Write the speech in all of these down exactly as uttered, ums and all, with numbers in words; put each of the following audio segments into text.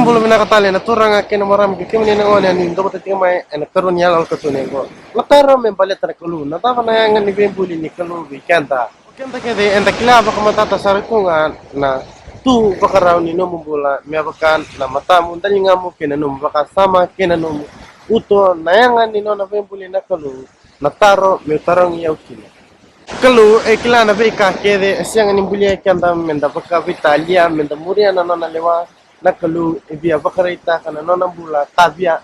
Bula vinaka tale na turaga kei na marama kei kemuni na gone ni dou vata tiko mai ena karua ni yaloyalo katuni oqo. Na taro me baleta na Kalou, na cava na yaga ni veibuli ni Kalou vei keda? O keda kece eda kila vakamatata sara tu ga na tu vakarau ni nomu bula, me vaka na matamu, daligamu kei na nomu vakasama kei na nomu uto, na yaga ni nona veibuli na Kalou. Na taro meu tarogi au kina. Kalou e kila na veika kece, e sega ni bulia keda meda vakaveitalia, meda muria na nona lewa. Na Kalou e via vakaraitaka na nona bula ka via,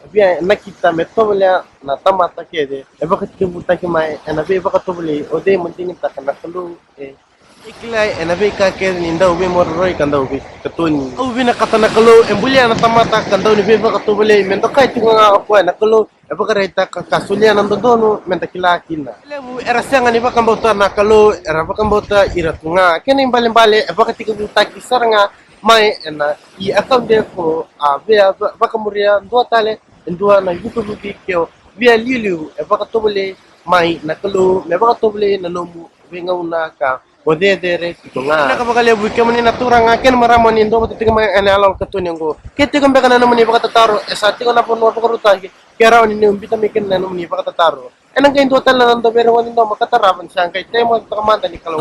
e via nakita me tovolea na tamata kece. E vakatikivutaki mai ena veivakatovolei, o cei mo digitaka na Kalou e, e kilai ena veika kece ni dau veimaroroi ka dau veikatoni. Au vinakata na Kalou e bulia na tamata ka dau ni veivakatovolei, me dokai tiko ga o koya na Kalou e vakaraitaka ka solia na dodonu meda kila kina. Levu era sega ni vakabauta na Kalou, era vakabauta ira tu ga. Kena ibalebale e vakatikivutaki sara ga mai ena i akaude ko a via va-, vakamuria dua tale e dua na ivukivuki ke o via liuliu e vakatovolei mai na Kalou me vakatovolei na nomu veigauna ka o cecere tiko ga. Vinaka vakalevu i kemuni na turaga kei na marama ni dou vata tiko mai ena yaloyalo katuni oqo. Ke tiko beka na nomuni vakatataro, e sa tiko na vanua vakarautaki ke rawa ni o biuta mai kina na nomuni vakatataro. Ena qai dua tale na noda veirawati domo ka tarava ni sa qai taimaka toka mada ni Kalou.